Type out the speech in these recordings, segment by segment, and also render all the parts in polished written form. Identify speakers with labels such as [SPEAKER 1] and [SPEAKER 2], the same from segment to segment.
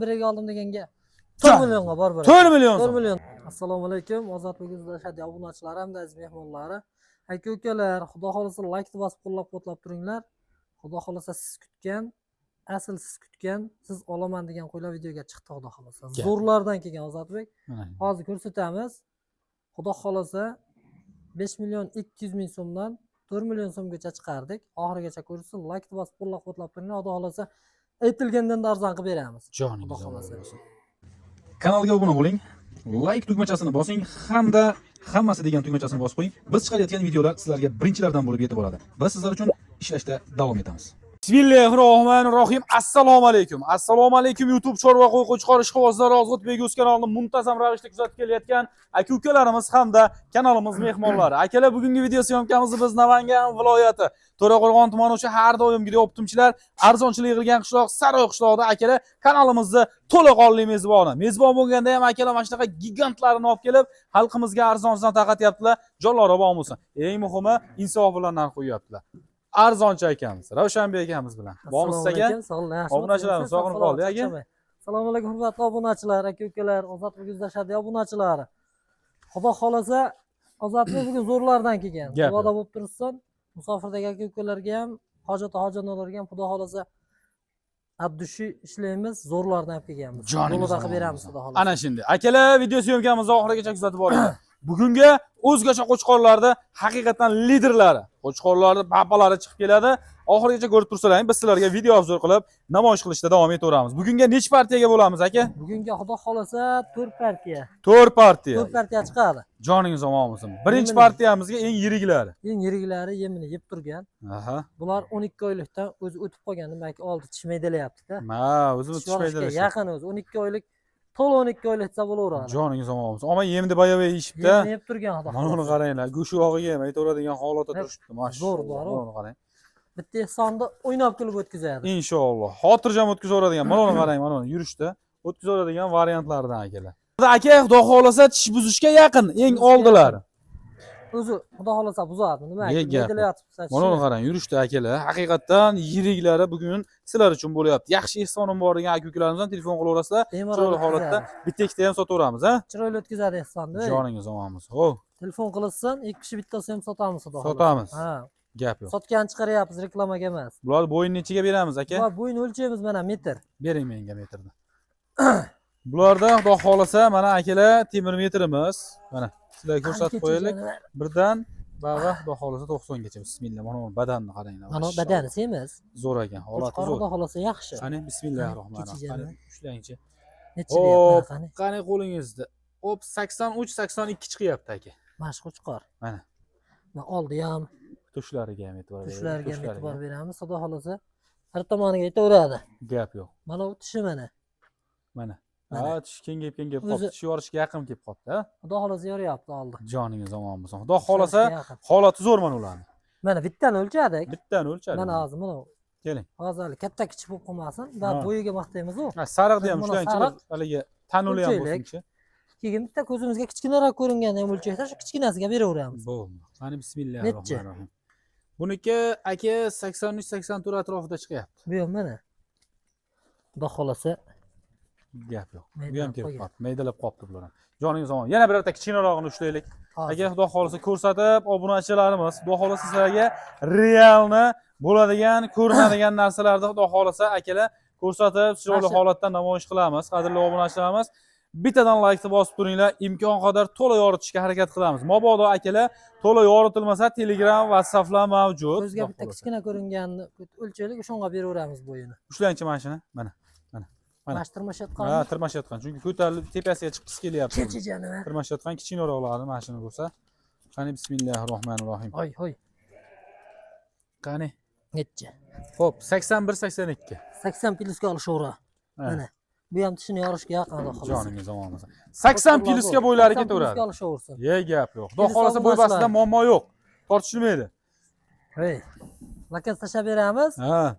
[SPEAKER 1] Birga oldim deganga 4 millionga bor bo'ladi.
[SPEAKER 2] 4 million
[SPEAKER 1] 4
[SPEAKER 2] so'm.
[SPEAKER 1] Million. Assalomu alaykum, Ozodbek O'zlashadi obunachilari hamda aziz mehmonlari. Aka ukalar, xudo xohlasa laykni bosib qo'llab-quvvatlab turinglar. Xudo xohlasa siz kutgan, asl siz kutgan, siz olaman degan qo'ylar videoga chiqdi, xudo xohlasa.
[SPEAKER 2] Gap.
[SPEAKER 1] Zo'rlardan kelgan, Ozodbek.
[SPEAKER 2] Mana.
[SPEAKER 1] Hozir ko'rsatamiz. Xudo xohlasa 5 million 200 ming so'mdan 4 million so'mgacha chiqardik. Oxirigacha ko'rsin, laykni bosib qo'llab-quvvatlab turinglar. Xudo xohlasa aytilgandan arzon qilib beramiz.
[SPEAKER 2] Joningiz
[SPEAKER 1] Xudo
[SPEAKER 2] omon
[SPEAKER 1] xohlasa.
[SPEAKER 2] bo'lsin.
[SPEAKER 3] Kanalga obuna bo'ling, like tugmachasini bosing hamda hammasi degan tugmachasini bosib qo'ying. Biz chiqarayotgan videolar sizlarga birinchilardan bo'lib yetib boradi. Biz sizlar uchun ishlashda davom etamiz.
[SPEAKER 2] Bismillahirrohmanirrohim. Assalomu alaykum. Assalomu alaykum, YouTube Chorva qo'y qo'chqor ishqibozlari, Ozodbek o'z kanalini muntazam ravishda kuzatib kelayotgan aka ukalarimiz hamda kanalimiz mehmonlari. Akalar, bugungi video syomkamizni biz Namangan viloyati To'raqo'rg'on tumani, o'sha har doimgidek optimchilar arzonchilik qilgan qishloq, Saroy qishlog'ida, akalar, kanalimizni to'laqonli mezboni. Mezbon bo'lganda ham, akalar, mana shunaqa gigantlarni olib kelib, xalqimizga arzon-arzon tarqatyaptilar. Jonlari omon bo'lsin. Eng muhimi, insof bilan narx qo'yyaptilar. Arzonchi akamiz, Ravshanbek akamiz bilan. Bormisiz, aka?
[SPEAKER 1] Assalomu alaykum, sog'lik, yaxshimi?
[SPEAKER 2] Obunachilarimiz sog'inib qoldi, aka.
[SPEAKER 1] Assalomu alaykum, hurmatli obunachilar, aka ukalar, Ozodbek O'zlashadi obunachilari. Xudo xohlasa Ozodbek bugun zo'rlardan kelgan.
[SPEAKER 2] Gap
[SPEAKER 1] Duoda bo'lib tursin. Musofirdagi aka ukalarga ham, hojati hojatlarga ham, xudo xohlasa от души ishlaymiz, zo'rlardan olib kelganmiz.
[SPEAKER 2] Joningiz
[SPEAKER 1] Yo'lida qilib
[SPEAKER 2] omon
[SPEAKER 1] beramiz,
[SPEAKER 2] bo'lsin.
[SPEAKER 1] xudo xohlasa.
[SPEAKER 2] Ana shunday. Akalar, video syomkamizni oxirigacha kuzatib boringlar. Bugungi o'zgacha qo'chqorlarda haqiqatan liderlari, qo'chqorlarni papalari chiqib keladi. Oxirigacha ko'rib tursalaring, biz sizlarga video обзор qilib, namoyish qilishda davom etaveramiz. Bugunga necha partiyaga bo'lamiz, aka?
[SPEAKER 1] Bugungi, xudo xohlasa, 4 partiya.
[SPEAKER 2] 4 partiya.
[SPEAKER 1] 4 partiya chiqadi.
[SPEAKER 2] Joningiz omon bo'lsin. Birinchi
[SPEAKER 1] Yemini.
[SPEAKER 2] partiyamizga eng yiriklari.
[SPEAKER 1] Eng yiriklari, yemini yeb turgan. Bular 12 oylikdan o'zi o'tib qolgan, demak, oldi tish maydalayapti-da.
[SPEAKER 2] Ma, o'zimiz
[SPEAKER 1] Tish yorishga
[SPEAKER 2] tushmaydi.
[SPEAKER 1] yaqin o'zi 12 oylik, to'la 12 oylik desa bo'laveradi.
[SPEAKER 2] Joningiz omon bo'lsin. Omma yemni boyavi yeyishibdi.
[SPEAKER 1] Yemini yeb turgan, xudo
[SPEAKER 2] Mana uni
[SPEAKER 1] xohlasa.
[SPEAKER 2] qaranglar, go'sht yog'iga ham aytaveradigan holatda
[SPEAKER 1] Hep
[SPEAKER 2] turishibdi. Mashalloh.
[SPEAKER 1] zo'r bor-u.
[SPEAKER 2] Mana uni qarang.
[SPEAKER 1] Bitta ehsonni o'ynab kulib o'tkazadi.
[SPEAKER 2] Inshaalloh. Xotirjam o'tkazaveradigan. Mana uni qarang, mana uni yurishda o'tkazaveradigan variantlardan, akalar. Aka, xudo xohlasa tish buzishga yaqin, eng
[SPEAKER 1] Buzishga
[SPEAKER 2] oldilari.
[SPEAKER 1] O'zi, xudo xohlasa, buzadi. Nima?
[SPEAKER 2] Ne gap?
[SPEAKER 1] Maydalayotibdi.
[SPEAKER 2] Mana uni qarang, yurishda, akalar. Haqiqatdan yiriklari bugun sizlar uchun bo'lyapti. Yaxshi ehsonim bor degan aka ukalarimizdan telefon qilaverasizlar.
[SPEAKER 1] Bemalol
[SPEAKER 2] Chiroyli holatda
[SPEAKER 1] o'tkazadi.
[SPEAKER 2] bitta ikkita ham sotaveramiz, ha?
[SPEAKER 1] Chiroyli o'tkazadi ehsonni.
[SPEAKER 2] Joningiz omon bo'lsin. Xo'p,
[SPEAKER 1] Telefon qilsin, ikki kishi bittasi ham sotamiz, xudo xohlasa.
[SPEAKER 2] Sotamiz.
[SPEAKER 1] Ha.
[SPEAKER 2] Gap yo'q.
[SPEAKER 1] Sotgan chiqaryapmiz, reklamaga emas.
[SPEAKER 2] Bularni bo'yini nechiga beramiz, aka?
[SPEAKER 1] Va bo'yini o'lchaymiz, mana, metr.
[SPEAKER 2] Bering menga metrni. Bularda, xudo xohlasa, mana, akalar, temir metrimiz. Mana sizlarga ko'rsatib qo'yaylik. Birdan bag'a, xudo xohlasa, 90 gacha. Bismillah. Mana bu badanni qaranglar.
[SPEAKER 1] Mana,
[SPEAKER 2] Mashalloh.
[SPEAKER 1] badani semiz.
[SPEAKER 2] Zo'r ekan, holati
[SPEAKER 1] Qo'chqor,
[SPEAKER 2] zo'r.
[SPEAKER 1] xudo xohlasa, yaxshi.
[SPEAKER 2] Qani, bismillahirrohmanirrohim.
[SPEAKER 1] Kechijami?
[SPEAKER 2] Qani, ushlangchi.
[SPEAKER 1] Nechi
[SPEAKER 2] Hop,
[SPEAKER 1] deyapti, qani?
[SPEAKER 2] Qani qo'lingizda. Hop, 83, 82 chiqyapti, aka.
[SPEAKER 1] Mana shu qo'chqor.
[SPEAKER 2] Mana.
[SPEAKER 1] Mana, oldi ham,
[SPEAKER 2] Tushlariga ham e'tibor beraylik.
[SPEAKER 1] tushlariga ham
[SPEAKER 2] Tushlariga.
[SPEAKER 1] e'tibor beramiz. Xudo xohlasa har tomoniga yetaveradi.
[SPEAKER 2] Gap yo'q.
[SPEAKER 1] Mana bu tishi, mana.
[SPEAKER 2] Mana.
[SPEAKER 1] Mana.
[SPEAKER 2] Ha, tish kengayib kengayib qolibdi. Tish yorishga yaqin kelib qolibdi, ha?
[SPEAKER 1] Xudo xohlasa yoryapti oldi.
[SPEAKER 2] Joningiz omon bo'lsin. Xudo xohlasa
[SPEAKER 1] Yorishga yaqin.
[SPEAKER 2] Holati zo'r mana ularni.
[SPEAKER 1] Mana, bittani o'lchadik.
[SPEAKER 2] Bittani o'lchadi.
[SPEAKER 1] Mana, hozir mana
[SPEAKER 2] Keling.
[SPEAKER 1] hozir hali katta kichik bo'lib qolmasin. Va bo'yiga maqtaymiz u.
[SPEAKER 2] Ha, sariqni ham
[SPEAKER 1] Mana
[SPEAKER 2] ushlangchi,
[SPEAKER 1] sariq.
[SPEAKER 2] haligi tanuli ham
[SPEAKER 1] O'lchaylik.
[SPEAKER 2] bo'lsinchi.
[SPEAKER 1] Keyin bitta ko'zimizga kichkinaroq ko'ringani ham o'lchaylik, shu kichkinasiga beraveramiz.
[SPEAKER 2] Bo'ldi. Qani,
[SPEAKER 1] Nechi?
[SPEAKER 2] bismillahirrohmanirrohim. Buniki, aka, 83 84 atrofida chiqyapti.
[SPEAKER 1] Bu ham, mana. Xudo xohlasa
[SPEAKER 2] Gap yo'q. Bu ham
[SPEAKER 1] maydalab
[SPEAKER 2] kelib
[SPEAKER 1] qolgan.
[SPEAKER 2] qolibdi. Maydalab qolibdi bular ham. Joningiz omon. Yana birorta kichkinarog'ini ushlaylik.
[SPEAKER 1] Hozir.
[SPEAKER 2] Aka, xudo xohlasa, ko'rsatib, obunachilarimiz, xudo xohlasa, sizlarga realni bo'ladigan, ko'rinadigan narsalarni, xudo xohlasa, akalar, ko'rsatib, chiroyli holatda namoyish qilamiz. Qadrli obunachilarimiz, bittadan laykni bosib turinglar. Imkon qadar to'la yoritishga harakat qilamiz. Mabodo, akalar, to'la yoritilmasa, Telegram, WhatsApplar mavjud.
[SPEAKER 1] Ko'zga
[SPEAKER 2] Xudo
[SPEAKER 1] bitta
[SPEAKER 2] xohlasa.
[SPEAKER 1] Kichkina ko'ringanini o'lchaylik, o'shanga beraveramiz bo'yini.
[SPEAKER 2] Ushlangchi mana shuni. Mana. Mana. Mana.
[SPEAKER 1] Mana shu tirmashayotgan.
[SPEAKER 2] Ha, tirmashayotgan. Chunki ko'tarilib tepasiga chiqqisi kelyapti.
[SPEAKER 1] Kechi jonim.
[SPEAKER 2] Tirmashayotgan kichkinaroqlarni mana shuni bo'lsa. Qani, bismillahirrohmanirrohim.
[SPEAKER 1] Oy, hoy.
[SPEAKER 2] Qani.
[SPEAKER 1] Nechi?
[SPEAKER 2] Xo'p, 81 82.
[SPEAKER 1] 80 plyusga olishavera.
[SPEAKER 2] Ha.
[SPEAKER 1] Mana. Bu ham tishini yorishga yaqin, xudo xohlasa.
[SPEAKER 2] Joningiz omon bo'lsin. 80 plyusga bo'ylari
[SPEAKER 1] 80
[SPEAKER 2] ketaveradi.
[SPEAKER 1] plyusga olishaversin.
[SPEAKER 2] Ye, gap yo'q. Xudo
[SPEAKER 1] Plyus
[SPEAKER 2] xohlasa, bo'y bastida
[SPEAKER 1] obunachilar.
[SPEAKER 2] muammo yo'q. Tortishilmaydi.
[SPEAKER 1] Hey. Zakaz tashlab beramiz.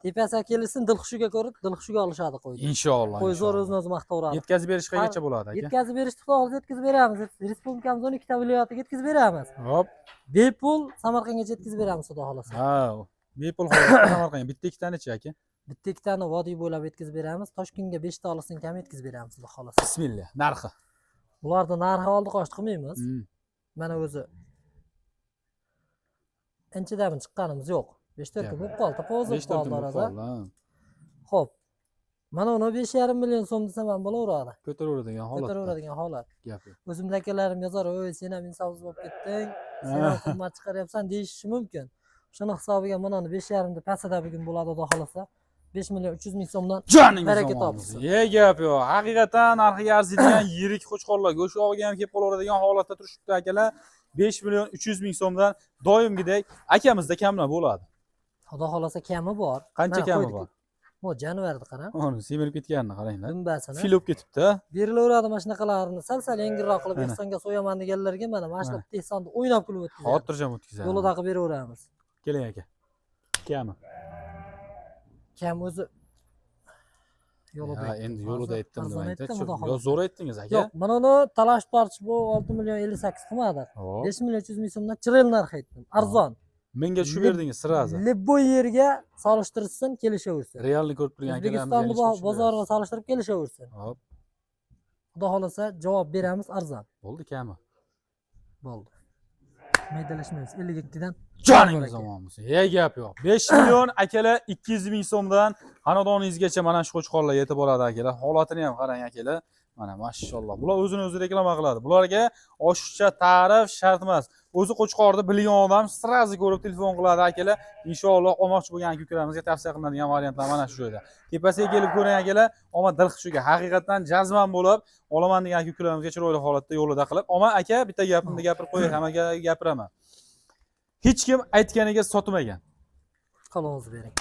[SPEAKER 1] Tepasiga kelsin, dilxushiga ko'rib, dilxushiga olishadi qo'yni.
[SPEAKER 2] Inshaalloh.
[SPEAKER 1] Qo'y zo'r,
[SPEAKER 2] Inshaalloh.
[SPEAKER 1] o'zini o'zi maqtaveradi.
[SPEAKER 2] Yetkazib berish qaygacha bo'ladi, aka?
[SPEAKER 1] Yetkazib berishni, xudo xohlasa, yetkazib beramiz. Respublikamiz 12 ta viloyatiga yetkazib beramiz.
[SPEAKER 2] Hop.
[SPEAKER 1] Bepul Samarqandgacha yetkazib beramiz, xudo xohlasa.
[SPEAKER 2] Ha, bepul holatda Samarqandga. Bitta ikkitanichi, aka?
[SPEAKER 1] Bitta ikkitani vodiy bo'ylab yetkazib beramiz. Toshkentga 5 ta olsin kam yetkazib beramiz, xudo xohlasa.
[SPEAKER 2] Bismillah. Narxi.
[SPEAKER 1] Bularni narxi oldi qochdi qilmaymiz. Mana o'zi inchidan chiqqanimiz yo'q. 5-4 kun bo'lib qoldi, pauza
[SPEAKER 2] 5
[SPEAKER 1] bo'lib qoldi
[SPEAKER 2] kun bo'lib
[SPEAKER 1] orada.
[SPEAKER 2] qoldi, ha.
[SPEAKER 1] Xo'p. Mana uni 5,5 million so'm desam ham bo'laveradi.
[SPEAKER 2] Ko'taraveradigan holat.
[SPEAKER 1] Ko'taraveradigan holat.
[SPEAKER 2] Gap yo'q.
[SPEAKER 1] O'zimni akalarim yozar, "Oy, sen ham insofsiz bo'lib ketding, sen ham qimmat chiqaryapsan" deyishi mumkin. Shuni hisobiga mana uni 5,5 da pastida bugun bo'ladi, xudo xohlasa. 5 million 300 ming so'mdan
[SPEAKER 2] Joningiz
[SPEAKER 1] baraka
[SPEAKER 2] omon
[SPEAKER 1] topsin.
[SPEAKER 2] bo'lsin. E, gap yo'q. Haqiqatan narxiga arziydigan yirik qo'chqorlar go'sht yog'iga ham kelib qolaveradigan holatda turishibdi akalar. 5 million 300 ming so'mdan doimgidek akamizda kamlar bo'ladi.
[SPEAKER 1] Xudo xohlasa kami bor.
[SPEAKER 2] Qancha
[SPEAKER 1] Mana
[SPEAKER 2] kami
[SPEAKER 1] qo'ydik.
[SPEAKER 2] bor?
[SPEAKER 1] Bu jonivorni qarang.
[SPEAKER 2] Uni semirib ketganini qaranglar.
[SPEAKER 1] Dumbasini.
[SPEAKER 2] Fil bo'lib ketibdi.
[SPEAKER 1] Berilaveradi mana shunaqalarini sal-sal yengilroq qilib
[SPEAKER 2] Mana.
[SPEAKER 1] ehsonga so'yaman deganlarga mana shu
[SPEAKER 2] Mana.
[SPEAKER 1] bitta ehsonni o'ynab kulib o'tkazamiz.
[SPEAKER 2] Xotirjam o'tkazadi.
[SPEAKER 1] Yo'lida qilib beraveramiz.
[SPEAKER 2] Keling aka. Kami.
[SPEAKER 1] Kam o'zi yo'lida.
[SPEAKER 2] Ha,
[SPEAKER 1] aytdim.
[SPEAKER 2] endi yo'lida aytdim
[SPEAKER 1] Arzon
[SPEAKER 2] demang.
[SPEAKER 1] aytdim, xudo
[SPEAKER 2] Yo,
[SPEAKER 1] xohlasa.
[SPEAKER 2] zo'r aytdingiz aka.
[SPEAKER 1] Yo'q, mana uni talash tortish bu 6 million 58 qilmadik.
[SPEAKER 2] Hop.
[SPEAKER 1] 5 million 300 ming so'mdan chiroyli narx aytdim. Arzon.
[SPEAKER 2] Menga tushib berdingiz sразу.
[SPEAKER 1] Любой yerga solishtirsin, kelishaversin.
[SPEAKER 2] Realni ko'rib turgan
[SPEAKER 1] O'zbekistonni bozoriga solishtirib kelishaversin.
[SPEAKER 2] Hop,
[SPEAKER 1] Xudo xohlasa javob beramiz arzon.
[SPEAKER 2] bo'ldi kami.
[SPEAKER 1] Bo'ldi. Maydalashmaymiz. 52 dan
[SPEAKER 2] Joningiz
[SPEAKER 1] Baraka.
[SPEAKER 2] omon bo'lsin. E, gap yo'q. 5 million akalar 200 ming so'mdan xonadoningizgacha mana shu qo'chqorlar yetib boradi akalar. Holatini ham qarang akalar. Mana mashalloh. Bular o'zini o'zi reklama qiladi. Bularga oshiqcha ta'rif shart emas. O'zi qo'chqorni bilgan odam сразу ko'rib telefon qiladi akalar. Inshaalloh olmoqchi bo'lgan aka-ukalarimizga tavsiya qilinadigan variantlar mana shu joyda. Tepasiga kelib ko'ring akalar, omad dil xushiga haqiqatdan jazman bo'lib olaman degan aka-ukalarimizga chiroyli holatda yo'lida qilib. Omad aka bitta gapimni gapirib qo'yay, hammaga gapiraman. Hech kim aytganiga sotmagan.
[SPEAKER 1] Qo'lingizni bering.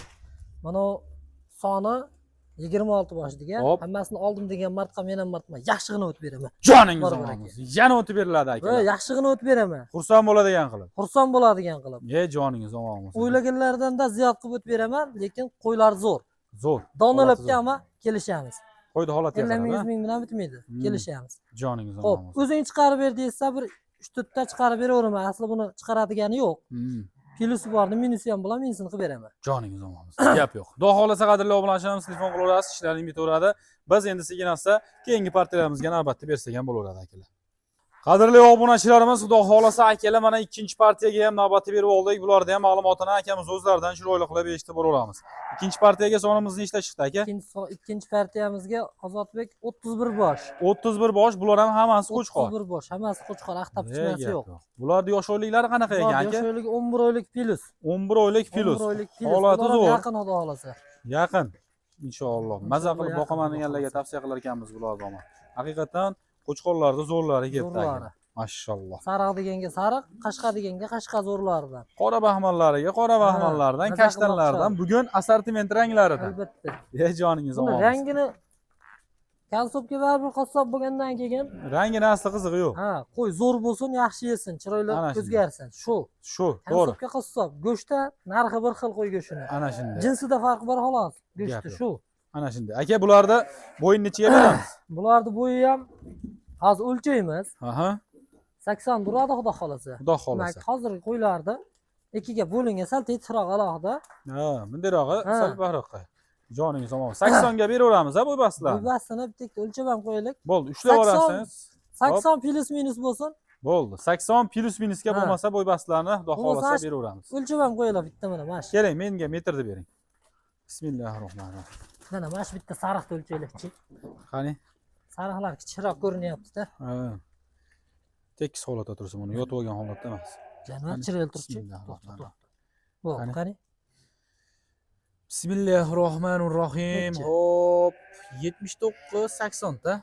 [SPEAKER 1] Mana u soni 26 bosh degan.
[SPEAKER 2] Hop.
[SPEAKER 1] Hammasini oldim degan martqa men ham martman. Yaxshig'ini o'tib beraman.
[SPEAKER 2] Joningiz
[SPEAKER 1] Bor
[SPEAKER 2] omon
[SPEAKER 1] baraka.
[SPEAKER 2] bo'lsin. Yana o'tib beriladi
[SPEAKER 1] Va
[SPEAKER 2] akalar.
[SPEAKER 1] yaxshig'ini o'tib beraman.
[SPEAKER 2] Xursand bo'ladigan qilib.
[SPEAKER 1] Xursand bo'ladigan qilib.
[SPEAKER 2] E, joningiz omon bo'lsin.
[SPEAKER 1] O'ylaganlaridan da ziyod qilib o'tib beraman, lekin qo'ylar zo'r.
[SPEAKER 2] Zo'r.
[SPEAKER 1] Donalabga
[SPEAKER 2] Holati zo'r.
[SPEAKER 1] ama kelishamiz.
[SPEAKER 2] Qo'ydi holatiga
[SPEAKER 1] 50 ming
[SPEAKER 2] qarab,
[SPEAKER 1] 100 ming bilan bitmaydi. Kelishamiz.
[SPEAKER 2] Joningiz omon
[SPEAKER 1] Xo'p,
[SPEAKER 2] bo'lsin.
[SPEAKER 1] o'zing chiqarib ber desa bir 3-4 ta chiqarib beraveraman. Asli buni chiqaradigani yo'q. Plusi borni, minusi ham bo'lar, minusini qilib beraman.
[SPEAKER 2] Joningiz omon bo'lsin. Gap yo'q. Xudo xohlasa qadrli obunachilarimiz telefon qilaverasiz, ishlaring bitaveradi. Biz endi sekin asta keyingi partiyalarimizga navbatni bersak ham bo'laveradi akalar. Qadrli obunachilarimiz, xudo xohlasa akalar mana ikkinchi partiyaga ham navbatni berib oldik. Bularni ham ma'lumotini akamiz o'zlaridan chiroyli qilib eshitib boraveramiz. Ikkinchi partiyaga sonimiz nechta chiqdi aka?
[SPEAKER 1] Ikkinchi partiyamizga Ozodbek 31 bosh.
[SPEAKER 2] 31 bosh, bular ham hammasi qo'chqor.
[SPEAKER 1] 31 bosh, hammasi qo'chqor, axtab
[SPEAKER 2] Ne
[SPEAKER 1] pichmasi
[SPEAKER 2] gap
[SPEAKER 1] yo'q.
[SPEAKER 2] yo'q. Bularni yosh oyliklari qanaqa ekan
[SPEAKER 1] Bularni
[SPEAKER 2] aka?
[SPEAKER 1] yosh oyligi 11 oylik plus.
[SPEAKER 2] 11 oylik plus.
[SPEAKER 1] 11 oylik plus.
[SPEAKER 2] Holati
[SPEAKER 1] Bular ham
[SPEAKER 2] zo'r.
[SPEAKER 1] yaqin xudo xohlasa.
[SPEAKER 2] Yaqin. Inshaalloh. Maza qilib
[SPEAKER 1] Yaqin,
[SPEAKER 2] boqaman
[SPEAKER 1] xudo
[SPEAKER 2] deganlarga
[SPEAKER 1] xohlasa.
[SPEAKER 2] tavsiya qilar ekanmiz bularni omon. Haqiqatan qo'chqorlarda zo'rlari ketdi aka.
[SPEAKER 1] Zo'rlari.
[SPEAKER 2] Mashalloh.
[SPEAKER 1] Sariq deganga sariq, qashqa deganga qashqa zo'rlaridan.
[SPEAKER 2] Qora baxmallarga qora baxmallardan,
[SPEAKER 1] maza qilib
[SPEAKER 2] kashtanlardan
[SPEAKER 1] boqishadi.
[SPEAKER 2] bugun assortiment ranglaridan.
[SPEAKER 1] Albatta.
[SPEAKER 2] E, joningiz
[SPEAKER 1] Buni
[SPEAKER 2] omon bo'lsin.
[SPEAKER 1] rangini konsobga baribir qassob bo'lgandan keyin,
[SPEAKER 2] Rangini asli qizig'i yo'q.
[SPEAKER 1] ha, qo'y zo'r bo'lsin, yaxshi yesin, chiroyli
[SPEAKER 2] Ana shunday.
[SPEAKER 1] o'zgarsin. Shu.
[SPEAKER 2] Shu, to'g'ri.
[SPEAKER 1] Konsobga qassob, go'shtda narxi bir xil qo'y go'shtini.
[SPEAKER 2] Ana shunday.
[SPEAKER 1] Jinsida farq bor xolos.
[SPEAKER 2] Gap
[SPEAKER 1] Go'shti
[SPEAKER 2] yo'q.
[SPEAKER 1] shu.
[SPEAKER 2] Ana shunday. Aka, bularda bo'yin nechiga beramiz?
[SPEAKER 1] Bularni bo'yi ham hozir o'lchaymiz.
[SPEAKER 2] Aha,
[SPEAKER 1] 80 turadi xudo xohlasa.
[SPEAKER 2] xudo
[SPEAKER 1] Demak,
[SPEAKER 2] xohlasa.
[SPEAKER 1] hozirgi qo'ylarni ikkiga bo'lingan sal tetikroq alohida.
[SPEAKER 2] Ha, bundayrog'i
[SPEAKER 1] Ha.
[SPEAKER 2] sal baroqqa. Joningiz omon. 80 ga beraveramiz ha bu baslarni.
[SPEAKER 1] Bu bastini bitta o'lchab ham qo'yaylik.
[SPEAKER 2] Bo'ldi, ushlab
[SPEAKER 1] 80
[SPEAKER 2] olasiz.
[SPEAKER 1] 80 plus minus bo'lsin.
[SPEAKER 2] Bo'ldi. 80 plus minusga
[SPEAKER 1] Ha.
[SPEAKER 2] bo'lmasa bo'ybastlarni xudo
[SPEAKER 1] Bo'lmasa
[SPEAKER 2] xohlasa beraveramiz.
[SPEAKER 1] O'lchab ham qo'yaylik bitta mana mana shu.
[SPEAKER 2] Keling, menga metrni bering. Bismillahirrohmanirrohim.
[SPEAKER 1] Mana mana shu bitta sariqni o'lchaylikchi.
[SPEAKER 2] Qani?
[SPEAKER 1] Sariqlar kichikroq ko'rinyapti-da.
[SPEAKER 2] Ha. Tekis holatda tursin buni, yotib olgan holatda emas.
[SPEAKER 1] Jonivar
[SPEAKER 2] Qani?
[SPEAKER 1] chiroyli turchi.
[SPEAKER 2] Bismillahirrohmanirrohim.
[SPEAKER 1] Bo'ldi,
[SPEAKER 2] Qani?
[SPEAKER 1] qani.
[SPEAKER 2] Bismillahirrohmanirrohim.
[SPEAKER 1] Necha?
[SPEAKER 2] Hop, 79 80 ta.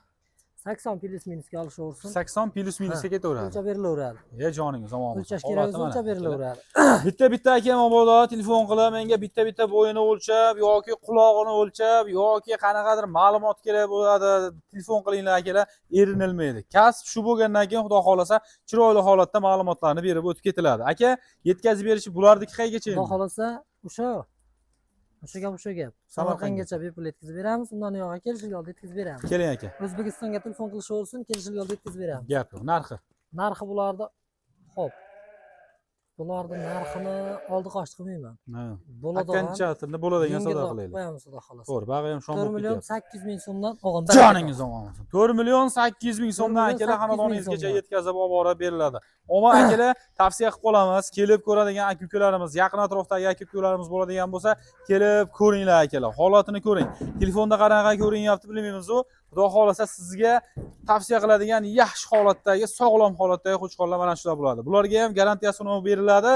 [SPEAKER 1] 80 plus minusga olishaversin.
[SPEAKER 2] 80 plus minusga ketaveradi.
[SPEAKER 1] O'lchab berilaveradi.
[SPEAKER 2] E, joningiz omon bo'lsin.
[SPEAKER 1] O'lchash kerak
[SPEAKER 2] Holati
[SPEAKER 1] bo'lsa
[SPEAKER 2] mana.
[SPEAKER 1] o'lchab berilaveradi.
[SPEAKER 2] Bitta bitta aka mabodo telefon qilib menga bitta bitta bo'yini o'lchab yoki qulog'ini o'lchab yoki qanaqadir ma'lumot kerak bo'ladi, telefon qilinglar akalar, erinilmaydi. Kasb shu bo'lgandan keyin xudo xohlasa chiroyli holatda ma'lumotlarni berib o'tib ketiladi. Aka, yetkazib berishi bularniki qayergacha
[SPEAKER 1] Xudo
[SPEAKER 2] endi?
[SPEAKER 1] xohlasa o'sha gap o'sha gap.
[SPEAKER 2] Samarqandgacha.
[SPEAKER 1] Samarqandgacha bepul yetkazib beramiz. Undan uyog'iga kelishilgan holda yetkazib beramiz.
[SPEAKER 2] Keling aka.
[SPEAKER 1] O'zbekistonga telefon qilishaversin, kelishilgan holda yetkazib beramiz.
[SPEAKER 2] Gap yo'q. Narxi
[SPEAKER 1] Narxi bularda xo'p. Bularni narxini oldi qochdi qilmayman.
[SPEAKER 2] Ha.
[SPEAKER 1] Bo'ladigan
[SPEAKER 2] Окончательно bo'ladigan savdo
[SPEAKER 1] yengilroq
[SPEAKER 2] qilaylik.
[SPEAKER 1] Qo'yamiz xudo xohlasa.
[SPEAKER 2] To'g'ri, bag'i ham shom
[SPEAKER 1] 4
[SPEAKER 2] bo'lib
[SPEAKER 1] million
[SPEAKER 2] ketyapti.
[SPEAKER 1] 800 ming so'mdan olgan.
[SPEAKER 2] Joningiz omon bo'lsin. 4 million 800 ming so'mdan
[SPEAKER 1] 4 million
[SPEAKER 2] akalar
[SPEAKER 1] 800 ming
[SPEAKER 2] xonadoningizgacha
[SPEAKER 1] so'mdan.
[SPEAKER 2] Yetkazib olib borib beriladi. Omon akalar, tavsiya qilib qolamiz. Kelib ko'radigan aka ukalarimiz, yaqin atrofdagi aka ukalarimiz bo'ladigan bo'lsa, kelib ko'ringlar akalar. Holatini ko'ring. Telefonda qanaqa ko'rinyapti bilmaymiz u. Xudo xohlasa sizga tavsiya qiladigan yaxshi holatdagi, sog'lom holatdagi qo'chqorlar mana shular bo'ladi. Bularga ham garantiyasi beriladi.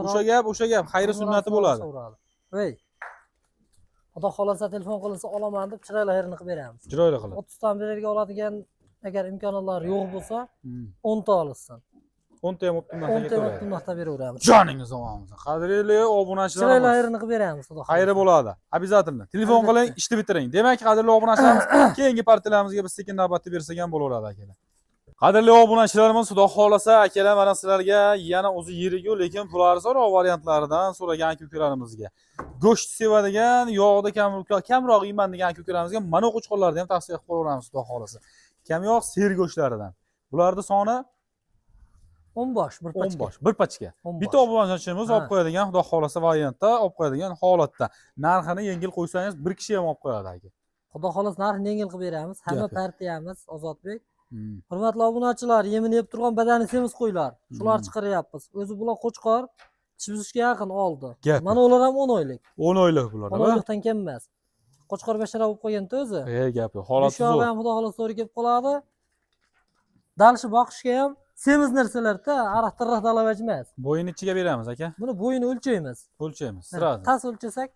[SPEAKER 2] O'sha gap, o'sha gap, xayri sunnati bo'ladi.
[SPEAKER 1] Voy. Xudo xohlasa telefon qilinsa olaman deb chiroyli xayrini qilib beramiz.
[SPEAKER 2] Chiroyli qilib.
[SPEAKER 1] 30 tan bir yerga oladigan agar imkoniyatlar yo'q bo'lsa, 10 ta olsin.
[SPEAKER 2] 10 ta ham optim
[SPEAKER 1] 10
[SPEAKER 2] narxga
[SPEAKER 1] ta
[SPEAKER 2] to'laydi.
[SPEAKER 1] Optim narxda beraveramiz.
[SPEAKER 2] Joningiz omon bo'lsin. Qadrli
[SPEAKER 1] Chiroyli
[SPEAKER 2] obunachilarimiz.
[SPEAKER 1] Xayrini qilib beramiz xudo xohlasa.
[SPEAKER 2] Xayri bo'ladi. Обязательно. Telefon qiling, ishni bitiring. Demak, qadrli obunachilarimiz, keyingi partiyalarimizga biz sekin navbatni bersak ham bo'laveradi akalar. Qadrli obunachilarimiz, xudo xohlasa akalar mana sizlarga yana o'zi yerigu, lekin pul arzonroq variantlaridan so'ragan aka ukalarimizga. Go'sht sevadigan, yog'da kamroq yeyman degan aka ukalarimizga mana qo'chqorlarni ham tavsiya qilib qo'yaveramiz xudo xohlasa. Kamyoq sergo'shtlaridan. Bularning soni
[SPEAKER 1] 10 bosh bir
[SPEAKER 2] 10
[SPEAKER 1] pachka.
[SPEAKER 2] Bosh, bir pachka.
[SPEAKER 1] 10
[SPEAKER 2] Bitta
[SPEAKER 1] bosh.
[SPEAKER 2] obunachimiz
[SPEAKER 1] Ha.
[SPEAKER 2] olib qo'yadigan xudo xohlasa variantda, olib qo'yadigan holatda. Narxini yengil qo'ysangiz bir kishi ham olib qo'yadi aka.
[SPEAKER 1] Xudo xohlasa narxini yengil qilib beramiz. Hamma
[SPEAKER 2] Gap yo'q.
[SPEAKER 1] Partiyamiz Ozodbek. Hurmatli obunachilar, yemini yeb turgan badani semiz qo'ylar. Shular chiqaryapmiz. O'zi bular qo'chqor tish buzishga yaqin oldi.
[SPEAKER 2] Gap.
[SPEAKER 1] Mana ular ham 10 oylik.
[SPEAKER 2] 10 oylik bular,
[SPEAKER 1] 10 oylikdan kam emas. Qo'chqor bashara bo'lib qolganda o'zi.
[SPEAKER 2] Ey gap yo'q. Holati
[SPEAKER 1] Besh oyog'i
[SPEAKER 2] zo'r.
[SPEAKER 1] ham xudo xohlasa to'g'ri kelib qoladi. Dalshi boqishga ham semiz narsalarda ariq tirriq dalavach emas.
[SPEAKER 2] Bo'yini ichiga beramiz aka.
[SPEAKER 1] Buni bo'yini o'lchaymiz.
[SPEAKER 2] O'lchaymiz sразу.
[SPEAKER 1] Tas o'lchasak,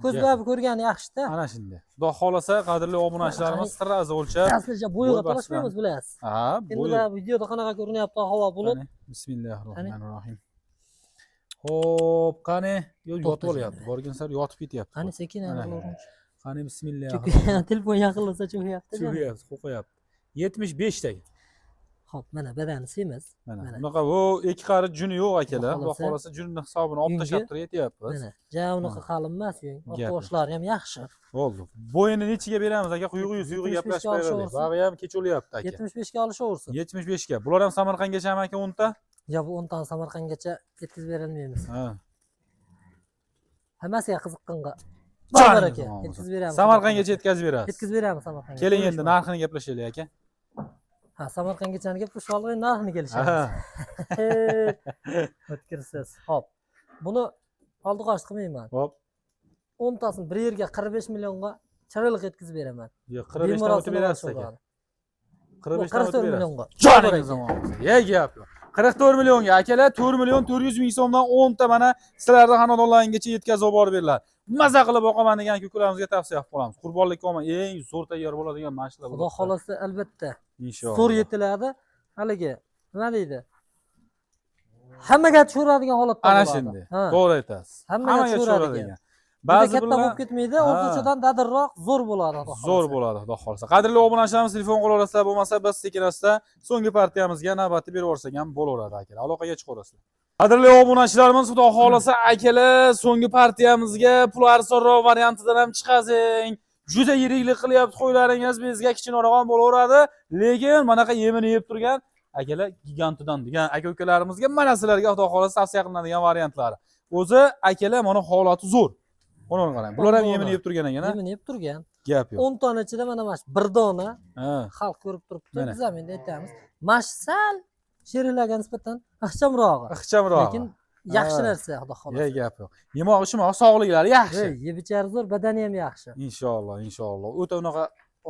[SPEAKER 1] ko'zlab ko'rgani yaxshi-da.
[SPEAKER 2] Ana shunday. Xudo xohlasa qadrli obunachilarimiz sразу o'lchab.
[SPEAKER 1] Aslicha bo'yiga
[SPEAKER 2] Bo'y
[SPEAKER 1] talashmaymiz, bilasiz.
[SPEAKER 2] Ha,
[SPEAKER 1] Endi
[SPEAKER 2] bo'yi.
[SPEAKER 1] mana videoda qanaqa ko'rinyapti havo bulut.
[SPEAKER 2] Qani, Bismillahirrohmanirrohim. Xo'p, qani, yo yotib
[SPEAKER 1] To'xta
[SPEAKER 2] olyapti. Borgan sari yotib ketyapti.
[SPEAKER 1] Qani sekin
[SPEAKER 2] Ana.
[SPEAKER 1] aniqlaveramiz.
[SPEAKER 2] Qani bismillah.
[SPEAKER 1] Telefon yaqinlasa cho'kyapti.
[SPEAKER 2] Cho'kyapti, qo'qayapti. 75 ta.
[SPEAKER 1] Xo'p, mana badani semiz.
[SPEAKER 2] Mana
[SPEAKER 1] Mana.
[SPEAKER 2] bunaqa bu ikki qari juni yo'q akalar.
[SPEAKER 1] Xudo
[SPEAKER 2] Xudo
[SPEAKER 1] xohlasa.
[SPEAKER 2] xohlasa junini hisobini olib
[SPEAKER 1] Yungi.
[SPEAKER 2] tashlab turib yetyapmiz.
[SPEAKER 1] Mana, ja unaqa qalin emas yung.
[SPEAKER 2] Gap yo'q.
[SPEAKER 1] Boshlari ham yaxshi.
[SPEAKER 2] Bo'ldi. Bo'yini nechiga beramiz aka? Quyug'i suyug'i
[SPEAKER 1] 75
[SPEAKER 2] gaplashib
[SPEAKER 1] ga
[SPEAKER 2] qo'yaylik.
[SPEAKER 1] olishaversin.
[SPEAKER 2] Bag'i ham kech o'lyapti aka.
[SPEAKER 1] 75 ga olishaversin.
[SPEAKER 2] 75 ga. Bular ham Samarqandgacha aka 10 ta?
[SPEAKER 1] Ya bu 10 tani Samarqandgacha yetkazib berolmaymiz.
[SPEAKER 2] Ha.
[SPEAKER 1] Hammasiga qiziqqanga. Bor
[SPEAKER 2] Joningiz
[SPEAKER 1] aka,
[SPEAKER 2] omon bo'lsin.
[SPEAKER 1] yetkazib beramiz.
[SPEAKER 2] Samarqandgacha yetkazib berasiz.
[SPEAKER 1] Yetkazib beramiz Samarqandga.
[SPEAKER 2] Keling endi
[SPEAKER 1] Ko'rishma.
[SPEAKER 2] narxini gaplashaylik aka.
[SPEAKER 1] Ha, Samarqandgacha gap shu olg'in narxini kelishamiz.
[SPEAKER 2] Ha.
[SPEAKER 1] O'tkirsiz. Xo'p. Buni oldi qochdi qilmayman.
[SPEAKER 2] Hop.
[SPEAKER 1] 10 tasini bir yerga 45 millionga chiroyli yetkazib beraman.
[SPEAKER 2] Yo'q, 45 dan
[SPEAKER 1] Bemalol
[SPEAKER 2] o'tib berasiz aka.
[SPEAKER 1] oladi.
[SPEAKER 2] 45 dan o'tib
[SPEAKER 1] 44
[SPEAKER 2] berasiz.
[SPEAKER 1] millionga.
[SPEAKER 2] Joningiz omon bo'lsin. Ye gap yo'q. 44 millionga akalar 4 million 400 ming so'mdan 10 ta mana sizlarni xonadonlaringizgacha yetkazib olib borib beriladi. Maza qilib boqaman degan ukalarimizga tavsiya qilib qolamiz. Qurbonlikka olma eng zo'r tayyor bo'ladigan mana shular
[SPEAKER 1] Xudo
[SPEAKER 2] bo'ladi.
[SPEAKER 1] xohlasa albatta.
[SPEAKER 2] Inshaalloh.
[SPEAKER 1] Zo'r yetiladi. Haligi nima deydi? Hammaga tushiradigan holatda
[SPEAKER 2] Ana
[SPEAKER 1] bo'ladi.
[SPEAKER 2] shunday.
[SPEAKER 1] Ha.
[SPEAKER 2] To'g'ri aytasiz.
[SPEAKER 1] Hammaga
[SPEAKER 2] Hammaga
[SPEAKER 1] tushiradigan.
[SPEAKER 2] tushiradigan.
[SPEAKER 1] Ba'zi
[SPEAKER 2] Ba'zi
[SPEAKER 1] katta
[SPEAKER 2] bular
[SPEAKER 1] bo'lib ketmaydi,
[SPEAKER 2] Ha.
[SPEAKER 1] o'rtachadan dadirroq zo'r bo'ladi xudo
[SPEAKER 2] zo'r
[SPEAKER 1] xohlasa.
[SPEAKER 2] bo'ladi xudo xohlasa. Qadrli obunachilarimiz telefon qilaverasizlar, bo'lmasa biz sekin asta so'nggi partiyamizga navbatni berib yuborsak ham bo'laveradi akalar. Aloqaga chiqaverasizlar. Qadrli obunachilarimiz, xudo xohlasa akalar so'nggi partiyamizga pul arzonroq variantidan ham chiqazing. Juda yiriklik qilyapti qo'ylaringiz bizga kichkinaroq ham bo'laveradi, lekin manaqa yemini yeb turgan akalar gigantidan degan aka ukalarimizga mana sizlarga xudo xohlasa tavsiya qilinadigan variantlari. O'zi akalar mana holati zo'r. Buni qarang. Bular ham yemini yeb turgan ekan, ha?
[SPEAKER 1] Yemini yeb turgan.
[SPEAKER 2] Gap yo'q.
[SPEAKER 1] 10 tona ichida mana shu bir dona
[SPEAKER 2] Ha.
[SPEAKER 1] xalq ko'rib turibdi.
[SPEAKER 2] Mana.
[SPEAKER 1] Biz ham endi aytamiz. Mana shu sal sheriklarga nisbatan ixchamrog'i.
[SPEAKER 2] Ixchamroq.
[SPEAKER 1] Lekin yaxshi
[SPEAKER 2] Ha.
[SPEAKER 1] narsa xudo xohlasa.
[SPEAKER 2] Ye gap yo'q. Yemoq ichmoq sog'liklari yaxshi.
[SPEAKER 1] Ey, yeb ichari zo'r, badani ham yaxshi.
[SPEAKER 2] Inshaalloh, inshaalloh. O'ta unaqa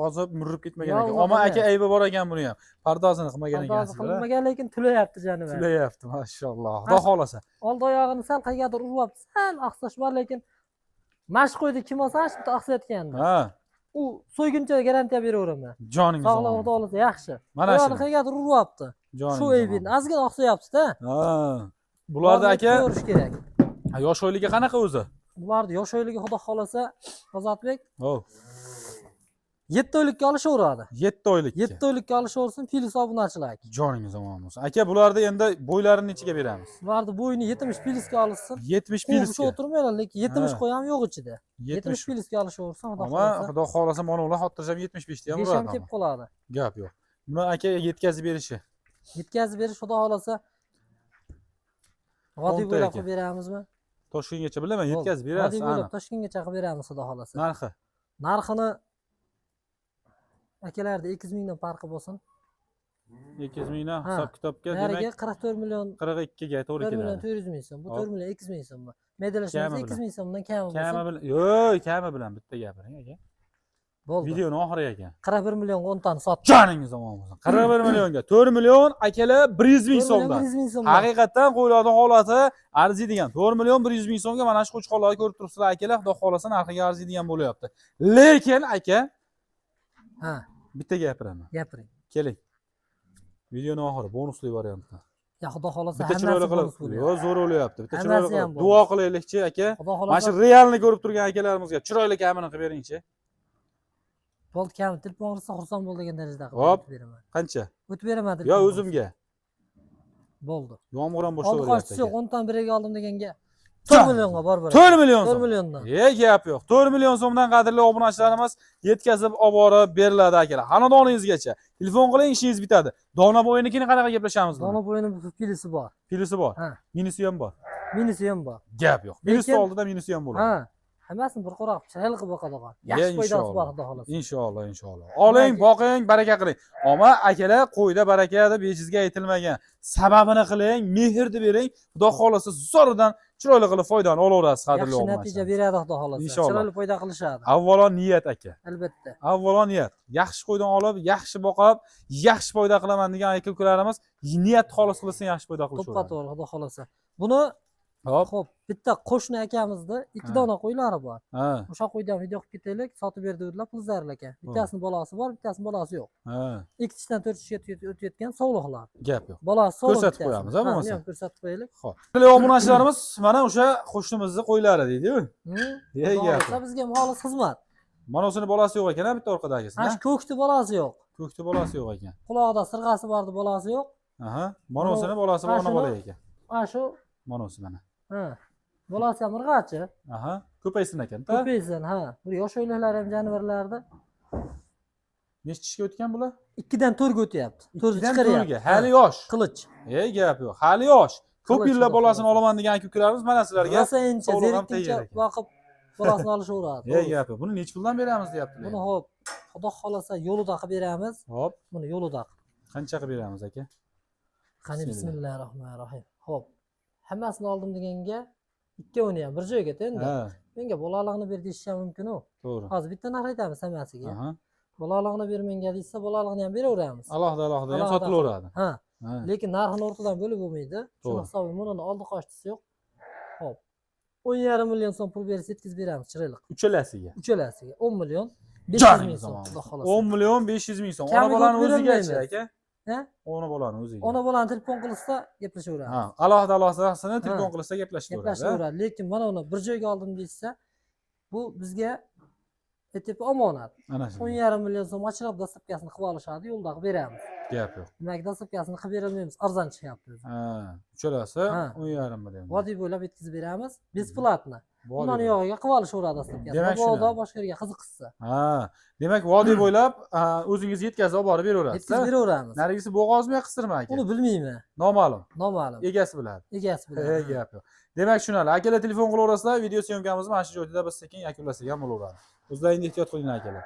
[SPEAKER 2] ozib murib ketmagan
[SPEAKER 1] Yo,
[SPEAKER 2] ekan.
[SPEAKER 1] unaqa
[SPEAKER 2] Omma aka
[SPEAKER 1] emas.
[SPEAKER 2] aybi bor ekan buni ham. Pardozini qilmagan
[SPEAKER 1] Pardozi
[SPEAKER 2] ekansizlar.
[SPEAKER 1] qilinmagan, lekin tulayapti jonivor.
[SPEAKER 2] Tulayapti, mashalloh. Xudo xohlasa.
[SPEAKER 1] Oldi oyog'ini sal qayergadir uryapti, sal oqsash bor, lekin mashq qo'ydi kim olsa shu bitta oqsayotgandi.
[SPEAKER 2] Ha,
[SPEAKER 1] U so'yguncha garantiya beraveraman.
[SPEAKER 2] joningiz
[SPEAKER 1] Sog'lig'i
[SPEAKER 2] omon.
[SPEAKER 1] xudo xohlasa yaxshi.
[SPEAKER 2] Mana
[SPEAKER 1] Oyog'ini
[SPEAKER 2] shuni.
[SPEAKER 1] qayergadir uryapti.
[SPEAKER 2] Joningiz
[SPEAKER 1] Shu
[SPEAKER 2] omon.
[SPEAKER 1] aybini ozgina oqsayapti-da.
[SPEAKER 2] Ha. Bularda aka
[SPEAKER 1] ko'rish kerak.
[SPEAKER 2] yosh oyligi qanaqa o'zi?
[SPEAKER 1] Bularni yosh oyligi xudo xohlasa Ozodbek
[SPEAKER 2] Hop,
[SPEAKER 1] 7 oylikka olishaveradi.
[SPEAKER 2] 7 oylikka.
[SPEAKER 1] 7 oylikka olishaversin, plyus obunachilar.
[SPEAKER 2] Joningiz omon bo'lsin. Aka, bularni endi bo'ylarini nechiga beramiz?
[SPEAKER 1] Bularni bo'yini 70 plyusga olishsin.
[SPEAKER 2] 70
[SPEAKER 1] Quvib
[SPEAKER 2] plyusga.
[SPEAKER 1] o'tirmanglar, lekin 70
[SPEAKER 2] Ha.
[SPEAKER 1] qo'y ham yo'q ichida. 70
[SPEAKER 2] 70
[SPEAKER 1] plyusga olishaversin, xudo
[SPEAKER 2] Ammo
[SPEAKER 1] xohlasa.
[SPEAKER 2] xudo xohlasa mana ular xotirjam 75 ta ham
[SPEAKER 1] 5 ham
[SPEAKER 2] uradi.
[SPEAKER 1] kelib qoladi.
[SPEAKER 2] Gap yo'q. Buni aka yetkazib berishi.
[SPEAKER 1] Yetkazib berish xudo xohlasa Vodiy
[SPEAKER 2] O'nta
[SPEAKER 1] bo'ylab
[SPEAKER 2] ekan.
[SPEAKER 1] qilib beramizmi?
[SPEAKER 2] Toshkentgacha bilaman,
[SPEAKER 1] Bo'ldi.
[SPEAKER 2] yetkazib berasiz,
[SPEAKER 1] Vodiy bo'ylab
[SPEAKER 2] aniq.
[SPEAKER 1] Toshkentgacha qilib beramiz, xudo xolasa.
[SPEAKER 2] Narxi?
[SPEAKER 1] Narxini akalarda 200 mingdan farqi bo'lsin.
[SPEAKER 2] 200 mingdan
[SPEAKER 1] Ha.
[SPEAKER 2] hisob kitobga
[SPEAKER 1] Nariga
[SPEAKER 2] demak
[SPEAKER 1] 44 million
[SPEAKER 2] 42 ga to'g'ri
[SPEAKER 1] 4 million
[SPEAKER 2] keladi.
[SPEAKER 1] 400 ming so'm. Bu
[SPEAKER 2] Hop.
[SPEAKER 1] 4 million 200 ming so'm. Maydalashimiz
[SPEAKER 2] Kami
[SPEAKER 1] 200 ming so'mdan kami
[SPEAKER 2] Kami
[SPEAKER 1] bo'lsin.
[SPEAKER 2] bilan, yo'q, kami bilan bitta gapiring aka.
[SPEAKER 1] Bo'ldi.
[SPEAKER 2] Videoni oxiri ekan.
[SPEAKER 1] 41 millionga 10 tani sotdik.
[SPEAKER 2] Joningiz omon bo'lsin. 41 millionga 4 million akalar 100 ming
[SPEAKER 1] 4 million
[SPEAKER 2] so'mdan.
[SPEAKER 1] 100 ming so'mdan.
[SPEAKER 2] Haqiqatdan qo'ylarning holati arziydigan. 4 million 100 ming so'mga mana shu qo'chqorlarni ko'rib turibsizlar akalar, xudo xolasa narxiga arziydigan bo'lyapti. Lekin aka,
[SPEAKER 1] Ha,
[SPEAKER 2] bitta gapiraman.
[SPEAKER 1] gapiring.
[SPEAKER 2] Keling. Videoni oxiri bonusli variantda.
[SPEAKER 1] Ya xudo xolasa
[SPEAKER 2] Bitta chiroyli
[SPEAKER 1] hammasi
[SPEAKER 2] qilib,
[SPEAKER 1] bonus bo'lyapti.
[SPEAKER 2] yo'q, zo'r bo'lyapti. Bitta chiroyli
[SPEAKER 1] Hammasi ham
[SPEAKER 2] qilib
[SPEAKER 1] bonus.
[SPEAKER 2] duo qilaylikchi aka.
[SPEAKER 1] Xudo
[SPEAKER 2] Mana shu
[SPEAKER 1] xolasa
[SPEAKER 2] realni ko'rib turgan akalarimizga chiroyli kamini qilib beringchi.
[SPEAKER 1] bo'ldi, kami telefon qilsa xursand bo'l degan darajada qilib
[SPEAKER 2] Hop.
[SPEAKER 1] o'tib beraman.
[SPEAKER 2] Qancha?
[SPEAKER 1] O'tib beraman
[SPEAKER 2] Yo
[SPEAKER 1] telefon qilsa.
[SPEAKER 2] o'zimga.
[SPEAKER 1] Bo'ldi.
[SPEAKER 2] Yomg'ir ham
[SPEAKER 1] Oldi
[SPEAKER 2] boshlayapti.
[SPEAKER 1] qochtisi yo'q, 10 tan biriga oldim deganga
[SPEAKER 2] Jon.
[SPEAKER 1] 4 millionga bor bo'ladi.
[SPEAKER 2] 4 million
[SPEAKER 1] 4
[SPEAKER 2] so'm.
[SPEAKER 1] milliondan.
[SPEAKER 2] E gap yo'q. 4 million so'mdan qadrli obunachilarimiz yetkazib olib borib beriladi akalar. Xonadoningizgacha. Telefon qiling, ishingiz bitadi. Dona bo'yinikini qanaqa gaplashamiz buni?
[SPEAKER 1] Dona bo'yini filisi bor.
[SPEAKER 2] Filisi bor.
[SPEAKER 1] Ha.
[SPEAKER 2] Minisi ham bor.
[SPEAKER 1] Minisi ham bor.
[SPEAKER 2] Gap yo'q. Minisi
[SPEAKER 1] Lekin-
[SPEAKER 2] oldida minisi ham bo'ladi.
[SPEAKER 1] Ha. Hammasini bir quroq chiroyli qilib boqadigan.
[SPEAKER 2] Ya,
[SPEAKER 1] Yaxshi foydasi
[SPEAKER 2] inshaalloh.
[SPEAKER 1] bor xudo xolasa.
[SPEAKER 2] Inshaalloh, inshaalloh. Oling,
[SPEAKER 1] Demak-
[SPEAKER 2] boqing, baraka qiling. Ammo akalar, qo'yda baraka deb bejizga aytilmagan. Sababini qiling, mehrni bering. Xudo xolasa zo'ridan chiroyli qilib foydani olaverasiz qadrli
[SPEAKER 1] Yaxshi natija
[SPEAKER 2] obunachilar.
[SPEAKER 1] beradi xudo xolasa.
[SPEAKER 2] Inshaalloh.
[SPEAKER 1] Chiroyli foyda qilishadi.
[SPEAKER 2] Avvalo niyat aka.
[SPEAKER 1] Albatta.
[SPEAKER 2] Avvalo niyat. Yaxshi qo'ydan olib, yaxshi boqib, yaxshi foyda qilaman degan aka ukalarimiz niyat xolis qilsin, yaxshi foyda
[SPEAKER 1] To'ppa
[SPEAKER 2] qilishaveradi.
[SPEAKER 1] to'g'ri xudo xolasa. Buni
[SPEAKER 2] Hop.
[SPEAKER 1] xo'p, bitta qo'shni akamizni ikki
[SPEAKER 2] Ha.
[SPEAKER 1] dona qo'ylari bor.
[SPEAKER 2] Ha,
[SPEAKER 1] O'sha qo'ydan video qilib ketaylik, sotib berdi dedilar, pul zaril ekan. Bittasini bolasi bor, bittasini bolasi yo'q.
[SPEAKER 2] ha.
[SPEAKER 1] Ikki tishdan to'rt tishga o'tayotgan sovliqlar.
[SPEAKER 2] Gap yo'q.
[SPEAKER 1] Bolasi sovliq.
[SPEAKER 2] Ko'rsatib
[SPEAKER 1] bittasini.
[SPEAKER 2] qo'yamiz, ha,
[SPEAKER 1] Ha,
[SPEAKER 2] bo'lmasa?
[SPEAKER 1] uni ham ko'rsatib qo'yaylik.
[SPEAKER 2] Xo'p. Qadrli obunachilarimiz, mana o'sha qo'shnimizni qo'ylari deydi-yu.
[SPEAKER 1] Hı?
[SPEAKER 2] Ey
[SPEAKER 1] Xudo
[SPEAKER 2] gap.
[SPEAKER 1] xohlasa bizga ham xolis xizmat.
[SPEAKER 2] Mana o'sini bolasi yo'q ekan, ha, bitta orqadagisi.
[SPEAKER 1] Mana shu ko'kni bolasi yo'q.
[SPEAKER 2] Ko'kni bolasi yo'q ekan.
[SPEAKER 1] Qulog'ida sirg'asi bordi, bolasi yo'q.
[SPEAKER 2] Aha, mana o'sini bolasi bor,
[SPEAKER 1] Mana
[SPEAKER 2] ona
[SPEAKER 1] shuni-
[SPEAKER 2] bola ekan.
[SPEAKER 1] Mana shu,
[SPEAKER 2] Mana o'si mana.
[SPEAKER 1] ha. Bolasi ham irg'achi.
[SPEAKER 2] Aha, ko'paysin ekan-da.
[SPEAKER 1] Ko'paysin, ha. Bir yosh o'yliklar ham jonivorlarni
[SPEAKER 2] Necha tishga o'tgan bular?
[SPEAKER 1] 2dan 4 ga o'tyapti. 4
[SPEAKER 2] Ikkidan
[SPEAKER 1] chiqaryapti.
[SPEAKER 2] to'rtga. Hali yosh.
[SPEAKER 1] Qilich.
[SPEAKER 2] Ey gap yo'q. Hali yosh. Ko'p
[SPEAKER 1] Qilich
[SPEAKER 2] yillar
[SPEAKER 1] xudo
[SPEAKER 2] bolasini
[SPEAKER 1] xohlasa.
[SPEAKER 2] olaman degan aka ukalarimiz mana sizlarga
[SPEAKER 1] Rosa encha
[SPEAKER 2] sovliq ham
[SPEAKER 1] zerikkincha
[SPEAKER 2] tegar ekan.
[SPEAKER 1] boqib bolasini olishaveradi.
[SPEAKER 2] Ey gap yo'q. Buni necha puldan beramiz deyaptilar.
[SPEAKER 1] Buni hop, xudo xolasa yo'lida qilib beramiz.
[SPEAKER 2] Hop,
[SPEAKER 1] Buni yo'lida qilib.
[SPEAKER 2] qancha qilib beramiz aka?
[SPEAKER 1] Qani
[SPEAKER 2] Bismillah.
[SPEAKER 1] bismillahirrohmanirrohim. Xo'p. Hammasini oldim deganga ikkovini ham bir joyga endi.
[SPEAKER 2] Ha,
[SPEAKER 1] Menga bolalig'ini ber deyishi ham mumkin u.
[SPEAKER 2] to'g'ri.
[SPEAKER 1] Hozir bitta narx aytamiz hammasiga.
[SPEAKER 2] Aha.
[SPEAKER 1] Bolalig'ini ber menga deysa, bolalig'ini ham beraveramiz.
[SPEAKER 2] Alohida alohida ham
[SPEAKER 1] Alohida.
[SPEAKER 2] sotilaveradi.
[SPEAKER 1] Ha,
[SPEAKER 2] Ha.
[SPEAKER 1] lekin narxini o'rtadan bo'lib bo'lmaydi. Shuni
[SPEAKER 2] To'g'ri.
[SPEAKER 1] hisobi buni oldi qochtisi yo'q. Xo'p. 10,5 million so'm pul bersa yetkazib beramiz chiroyli.
[SPEAKER 2] Uchalasiga.
[SPEAKER 1] Uchalasiga 10 million 500 ming
[SPEAKER 2] Joningiz
[SPEAKER 1] so'm
[SPEAKER 2] omon
[SPEAKER 1] xudo
[SPEAKER 2] bo'lsin.
[SPEAKER 1] xohlasa.
[SPEAKER 2] 10 million 500 ming so'm. Ona
[SPEAKER 1] Kamiga
[SPEAKER 2] bolani
[SPEAKER 1] o'tib
[SPEAKER 2] o'zigachi
[SPEAKER 1] berolmaymiz.
[SPEAKER 2] aka.
[SPEAKER 1] Ha?
[SPEAKER 2] Ona bolani o'ziga.
[SPEAKER 1] Ona bolani telefon qilsa gaplashaveramiz.
[SPEAKER 2] Ha, alohida alohidasini telefon
[SPEAKER 1] Ha.
[SPEAKER 2] qilsa gaplashaveradi.
[SPEAKER 1] Gaplashaveradi. Lekin mana uni bir joyga oldim deyishsa, bu bizga aytyapti omonat.
[SPEAKER 2] Ana shunday.
[SPEAKER 1] 10,5 million so'm ochilib dastlabkasini qilib olishadi, yo'lda qilib beramiz.
[SPEAKER 2] Gap yo'q.
[SPEAKER 1] Demak, dastlabkasini qilib berolmaymiz, arzon chiqyapti o'zi.
[SPEAKER 2] Ha, uchalasi
[SPEAKER 1] Ha.
[SPEAKER 2] 10,5 million.
[SPEAKER 1] Vodiy bo'ylab yetkazib beramiz, bесплатно.
[SPEAKER 2] Vodiy
[SPEAKER 1] Bundan
[SPEAKER 2] bo'ylab.
[SPEAKER 1] uyog'iga qilib olishaveradi dastlabkasini.
[SPEAKER 2] Demak,
[SPEAKER 1] Mabodo
[SPEAKER 2] shuni.
[SPEAKER 1] boshqa yerga qiziqishsa,
[SPEAKER 2] Ha, demak vodiy bo'ylab ha, o'zingiz yetkazib olib borib beraverasiz.
[SPEAKER 1] yetkazib beraveramiz.
[SPEAKER 2] Narigisi bo'g'ozmi yo qistirma aka?
[SPEAKER 1] Uni bilmayman,
[SPEAKER 2] Noma'lum.
[SPEAKER 1] noma'lum.
[SPEAKER 2] Egasi biladi.
[SPEAKER 1] Egasi biladi.
[SPEAKER 2] Ey gap yo'q. Demak shunali. Akalar telefon qilaverasizlar, video syomkamizni mana shu joyda biz sekin yakunlasak ham bo'laveradi. O'zlaringiz ehtiyot qilinglar akalar.